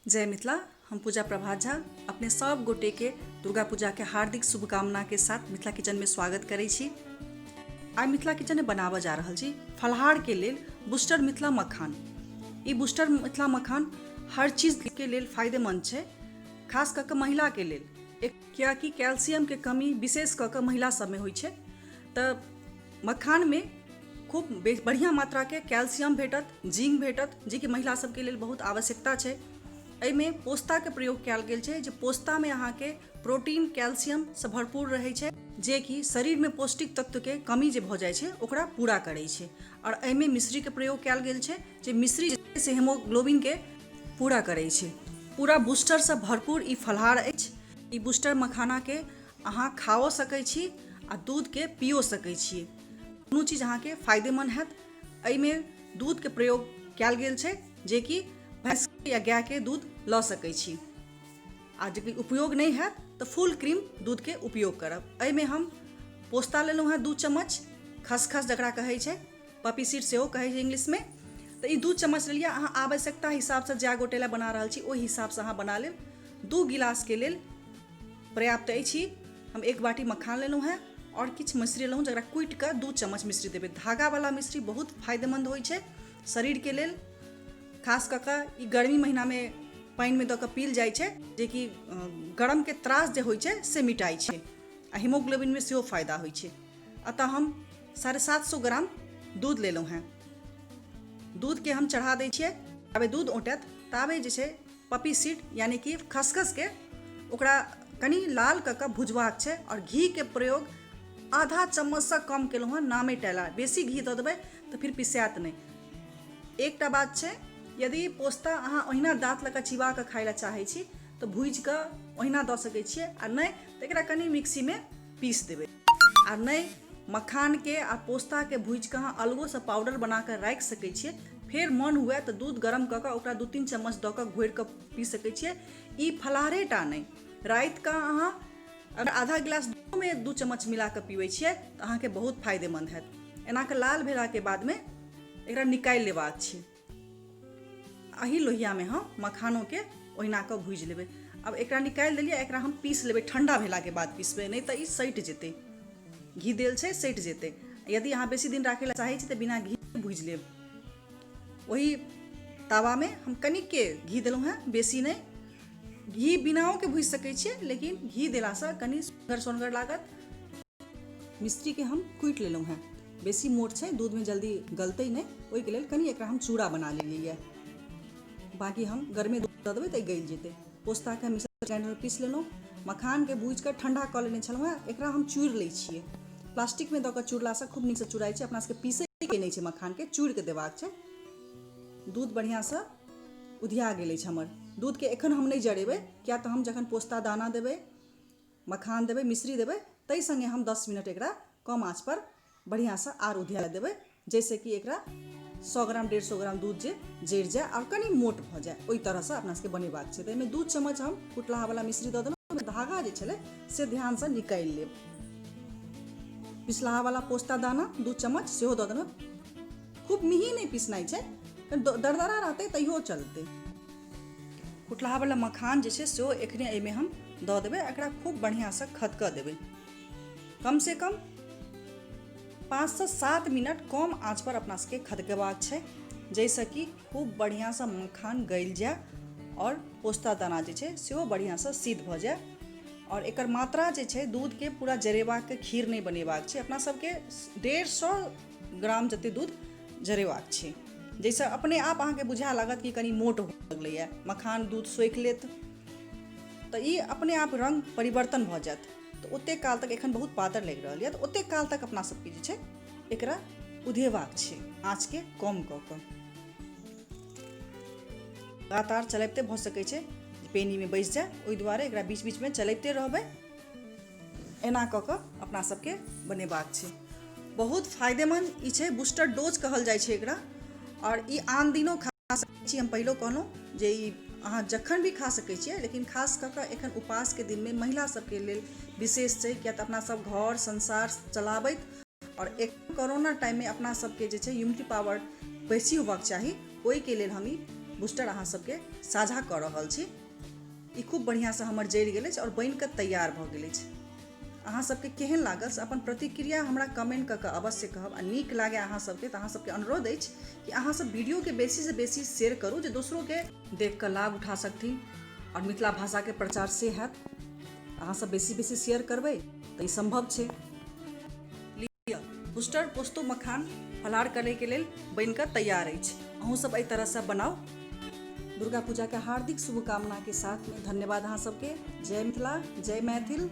जय मिथिला। हम पूजा प्रभात झा अपने सब गोटे के दुर्गा पूजा के हार्दिक शुभकामना के साथ मिथिला किचन में स्वागत करै छी। आइ मिथिला किचन में बनाबऽ जा रहल छी फलाहार के लेल बूस्टर मिथिला मखान। ई बूस्टर मिथिला मखान हर चीज के लेल फायदेमंद छै, खास कऽ कऽ महिला के लेल, कियाकि कैल्शियम के कमी विशेष कऽ कऽ महिला सब में होइ छै। तऽ मखान में खूब बढ़िआँ मात्राके कैल्शियम भेटत, जिंक भेटत, जेकि महिला सबके लेल बहुत आवश्यकता छै। एहिमे पोस्ताके प्रयोग कयल गेल छै, जे पोस्तामे अहाँके प्रोटीन कैल्शियमसँ भरपूर रहै छै, जेकि शरीरमे पौष्टिक तत्वके कमी जे भऽ जाइ छै ओकरा पूरा करै छै। आओर एहिमे मिश्रीके प्रयोग कयल गेल छै, जे मिश्री से हेमोग्लोबिनके पूरा करै छै। पूरा बूस्टरसँ भरपूर ई फलाहार अछि। ई बूस्टर मखानाके अहाँ खाओ सकै छी आ दूधके पियो सकै छी, दुनू चीज अहाँके फायदेमन्द हैत। एहिमे दूधके प्रयोग कयल गेल छै, जेकि भैंस या गायके दूध लऽ सकै छी, आ जे उपयोग नहि हैत तऽ फुल क्रीम दूधके उपयोग करब। एहिमे हम पोस्ता लेलहुँ हेँ 2 चम्मच, खसखस जकरा कहै छै, पपी सीड सेहो कहै छै इंग्लिशमे, तऽ ई 2 चम्मच लेलियै। अहाँ आवश्यकता हिसाबसँ जए गोटे लए बना रहल छी ओहि हिसाबसँ अहाँ बना लेब। 2 गिलासके लेल पर्याप्त अछि। हम 1 बाटी मखान लेलहुँ हेँ आओर किछु मिश्री लेलहुँ, जकरा कुटि कऽ 2 चम्मच मिश्री देबै। धागावला मिश्री बहुत फायदेमन्द होइ छै शरीरके लेल, खास कऽ कऽ ई गर्मी महिनामे पानिमे दऽ कऽ पील जाइ छै, जेकि गरमके त्रास जे होइ छै से मिटाइ छै, आ हीमोग्लोबिनमे सेहो फायदा होइ छै। एतऽ हम 750 ग्राम दूध लेलहुँ हेँ। दूधके हम चढ़ा दै छियै। ताबे दूध औंटत ताबे जे छै पपी सीड यानी कि खसखसके ओकरा कनि लाल कऽ कऽ भुजबाक छै। आओर घीके प्रयोग आधा चम्मचसँ कम केलहुँ हँ, नामे टैला। बेसी घी दऽ देबै तऽ फिर पिसायत नहि। एकटा बात छै, यदि पोस्ता अहाँ ओहिना दाँत लऽ कऽ चिबा कऽ खाइ लए चाहै छी तऽ भूजि कऽ ओहिना दऽ सकै छियै, आ नहि तऽ एकरा कनि मिक्सीमे पीस देबै। आ नहि मखानके आ पोस्ताके भूजि कऽ अहाँ अलगोसँ पाउडर बना कऽ राखि सकै छियै। फेर मन हुए तऽ दूध गरम कऽ कऽ ओकरा 2-3 चम्मच दऽ कऽ घोरि कऽ पी सकै छियै। ई फलाहारे टा नहि, रातिके अहाँ अगर आधा गिलास दूधमे 2 चम्मच मिला कऽ पीबै छियै तऽ अहाँके बहुत फायदेमन्द हैत। एना कऽ लाल भेलाके बादमे एकरा निकालि लेबाक छै। एही लोहियामे हम मखानोके ओहिना कऽ भूजि लेबै। आब एकरा निकालि देलियै, एकरा हम पीस लेबै। ठण्डा भेलाके बाद पिसबै, नहि तऽ ई सटि जेतै। घी देल छै, सटि जेतै। यदि अहाँ बेसी दिन राखै लए चाहै छी तऽ बिना घी भूजि लेब। ओही तावामे हम कनिके घी देलहुँ हेँ, बेसी नहि। घी बिनाओके भूजि सकै छियै, लेकिन घी देलासँ कनि सुनगर सोनगर लागत। मिश्रीके हम कुटि लेलहुँ हेँ। बेसी मोट छै, दूधमे जल्दी गलतै नहि, ओहिके लेल कनि एकरा हम चूड़ा बना लेलियै। बाँकी हम गरमे दूध दऽ देबै तऽ गलि जेतै। पोस्ताके हम मिक्सर ग्राइंडरमे पीस लेलहुँ। मखानके भूजिकऽ ठण्डा कऽ लेने छलहुँ हेँ। एकरा हम चूरि लै छियै। प्लास्टिकमे दऽ कऽ चूरलासँ खूब नीकसँ चुराइ छै। अपना सबके पीसैके नहि छै, मखानके चूरिकऽ देबाक छै। दूध बढ़िआँसँ उधिया गेल अछि हमर। दूधके एखन हम नहि जरेबै, किया तऽ हम जखन पोस्ता दाना देबै, मखान देबै, मिश्री देबै, ताहि सङ्गे हम 10 मिनट एकरा कम आँचपर बढ़िआँसँ आर उधिया देबै, जाहिसँ कि एकरा 100 ग्राम 150 ग्राम दूध जे जरि जाय आओर कनि मोट भऽ जाय। ओहि तरहसँ अपना सबके बनेबाक छै। तऽ एहिमे 2 चम्मच हम कुटलाहावला मिश्री दऽ देलहुँ। धागा जे छलै से ध्यानसँ निकालि लेब। पिसलाहावला पोस्ता दाना 2 चम्मच सेहो दऽ देलहुँ। खूब मिही नहि पिसनाइ छै, दरदरा रहतै तैयो चलतै। कुटलाहावला मखान जे छै सेहो एखने एहिमे हम दऽ देबै। एकरा खूब बढ़िआँसँ खदकऽ देबै। कमसँ कम 5 से 7 मिनट कम आँचपर अपना सबके खदकेबाक छै, जाहिसँ कि खूब बढ़िआँसँ मखान गलि जाय आओर पोस्ता दाना जे छै सेहो बढ़िआँसँ सिद्ध भऽ जाय। आओर एकर मात्रा जे छै दूधके पूरा जरेबाक, खीर नहि बनेबाक छै। अपना सबके 150 ग्राम जते दूध जरेबाक छै, जाहिसँ अपने आप अहाँके बुझाए लागत कि कनि मोट हुअ लगलैए। मखान दूध सोखि लेत तऽ ई अपने आप रङ्ग परिवर्तन भऽ जायत। तऽ ओतेक काल तक, एखन बहुत पातर लागि रहल यऽ, तऽ ओतेक काल तक अपना सबके जे छै एकरा उधेबाक छै आँचके कम कऽ कऽ। लगातार चलबिते भऽ सकै छै पेनीमे बैसि जाय, ओहि दुआरे एकरा बीच बीचमे चलबिते रहबै। एना कऽ कऽ अपना सबके बनेबाक छै। बहुत फायदेमन्द ई छै, बूस्टर डोज कहल जाइ छै एकरा। आओर ई आन दिनो खा सकै छी। हम पहिलो कहलहुँ जे ई अहाँ जखन भी खा सकै छियै, लेकिन खास कऽ कऽ एखन उपासके दिनमे महिला सबके लेल विशेष छै, किया तऽ अपना सब घर संसार चलाबैत आओर एक कोरोना टाइममे अपना सबके जे छै इम्यूनिटी पावर बेसी होबाक चाही। ओहिके लेल हम ई बूस्टर अहाँ सबके साझा कऽ रहल छी। ई खूब बढ़िआँसँ हमर जरि गेल अछि आओर बनि कऽ तैयार भऽ गेल अछि। अहाँ सबके केहन लागल से अपन प्रतिक्रिया हमरा कमेंट कऽ कऽ अवश्य कहब आ नीक लागे अहाँ सबके तऽ अहाँ सबके अनुरोध अछि कि अहाँ सब वीडियोके बेसीसँ बेसी शेयर करू जे दोसरोके देख कऽ लाभ उठा सकथिन आओर मिथिला भाषाके प्रचार से हैत। अहाँ सब बेसी बेसी शेयर करबै तऽ ई सम्भव छै। लिअ, बूस्टर पोस्तो मखान फलाहार करैके लेल बनि कऽ तैयार अछि। अहूँ सब एहि तरहसँ बनाउ। दुर्गा पूजाके हार्दिक शुभकामनाके साथमे धन्यवाद अहाँ सबके। जय मिथिला, जय मैथिल।